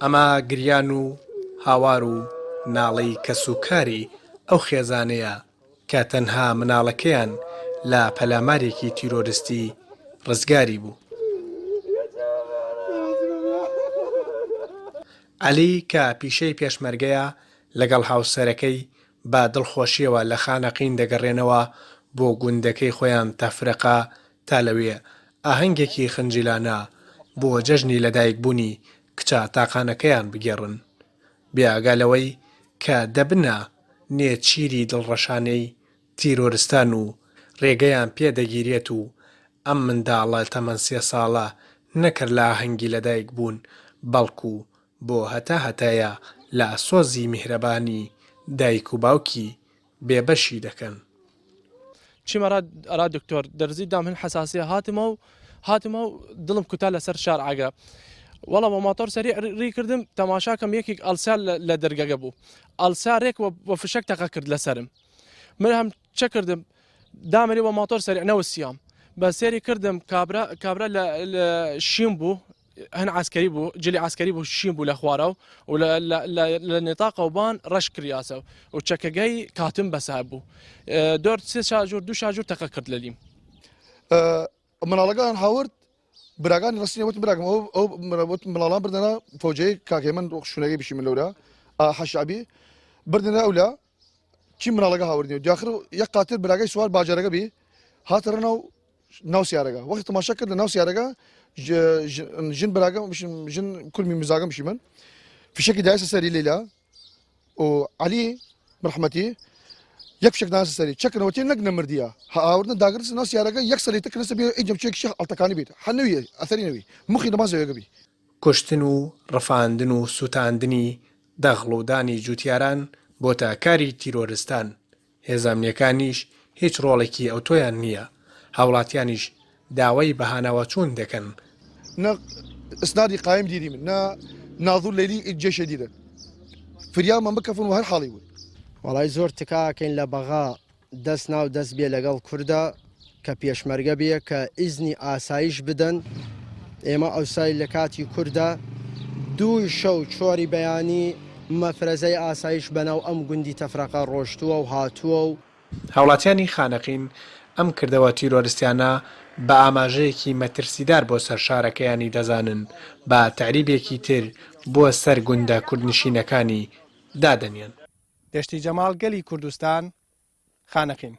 ئەمە گریان و هاوار و ناڵەی کەسوکاری ئەو خێزانەیە کە تەنها مناڵەکەیان لە پەلامارێکی تیرۆرستی ڕزگاری بوو. عەلی کە پیشەی پێشمەرگەیە لەگەڵ هاوسەرەکەی بە دڵخۆشیەوە لە خانەقین دەگەڕێنەوە بۆ گوندەکەی خۆیان تەفرەقە تا لەوێ ئاهەنگێکی خنجیلانە بۆ جەژنی لەدایکبوونی کچە تاقانەکەیان بگێڕن، بێ ئاگا لەوەی کە دەبنە نێچیری دڵڕەشانەی تیرۆرستان و رێگەیان پێ دەگیرێت و ئەم منداڵە تەمەن سێ ساڵە نەک هەر لە ئاهەنگی لەدایکبوون بەڵکو بۆ هەتا هەتایە لە سۆزی میهرەبانی دایک و باوکی بێبەشی دەکەن. چیم ئەرا ئەرا دکتۆر دەرزی دام هن حساسیە هاتمەو هاتمەو دڵم کوتا لەسەر شارعەگە وەڵا وە ماتۆر سەریع ری کردم تەماشاکەم یەکێک ئەلسا لە دەرگەگە بوو ئەلسا رێک وە فشەک تەقە کرد لەسەرم من هەم چە کردم دامەری وە ماتۆر سەریع نەوسیام بە سێری کردم کابرا کابرا لە شین بوو هەن عسکەری بوو جلی عسکەری بوو شین بوو لە خوارەوە و لە نێتاقە و بان ڕەش کریاسە و چەکەگەی کاتم بەسا بوو دۆر سێ شاژور دوو شاژور تەقە کرد لەلیم. مناڵەکان هاورد براگانی ڕستنی وتم براگەم ئەو ئەو مناڵان بردنە فەوجەی کاکەی من شوونەکەی بشی من لەورا حەشعبی بردنە ئەولا چی مناڵەکە هاوردنی و دوآخر یەک قاتر براگەی سوار باجەرەکە بی هاتە ڕناو ناو سیارەکە وەختی تەماشا کرد لە ناو سیارەکە ژن براگەم ژن کورمی مزاگەم بشی من فشەکی دایسە سەری لەیلا و عەلی ڕەحمەتی یەک فشەک دانسە سەری چەکنەوە تێ نەک نەمردیە هاوردن داگرتس ناو سیارەکە یەک سەری تکنسە بێ ئیجم چێک شێخ ئەڵتەکانی بیت حەنەوی ئەثەری نەوی مخی نماز زەوێگە بی. کوشتن و ڕفاندن و سوتاندنی دەغڵ و دانی جوتیاران بۆتە کاری تیرۆرستان، هێزە ئەمنیەکانیش هیچ ڕۆڵێکی ئەوتۆیان نییە، هاوڵاتیانیش داوای بەهاناوەچوون دەکەن. نە ئسنادی قایم دیریمن نە نازور لەیلی جێشێ دیرن فریامان بکەفن و هەر حاڵی بوون. وەڵای زۆر تکا ئەکەین لە بەغا دەست ناو دەست بێ لەگەڵ کوردا کە پێشمەرگە بێ کە ئیزنی ئاسایش بدەن ئێمە ئەوسای لە کاتی کوردا دووی شەو چۆری بەیانی مەفرەزەی ئاسایش بەناو ئەم گوندی تەفرەقە ڕۆشتووە و هاتووە و. هاوڵاتیانی خانەقین ئەم کردەوە تیرۆرستیانە بە ئاماژەیەکی مەترسیدار بۆ سەر شارەکەیانی دەزانن، بە تەعریبێکی تر بۆ سەر گوندە کوردنشینەکانی دادەنێن. دەشتی جەماڵ گەلی کوردستان، خانەقین.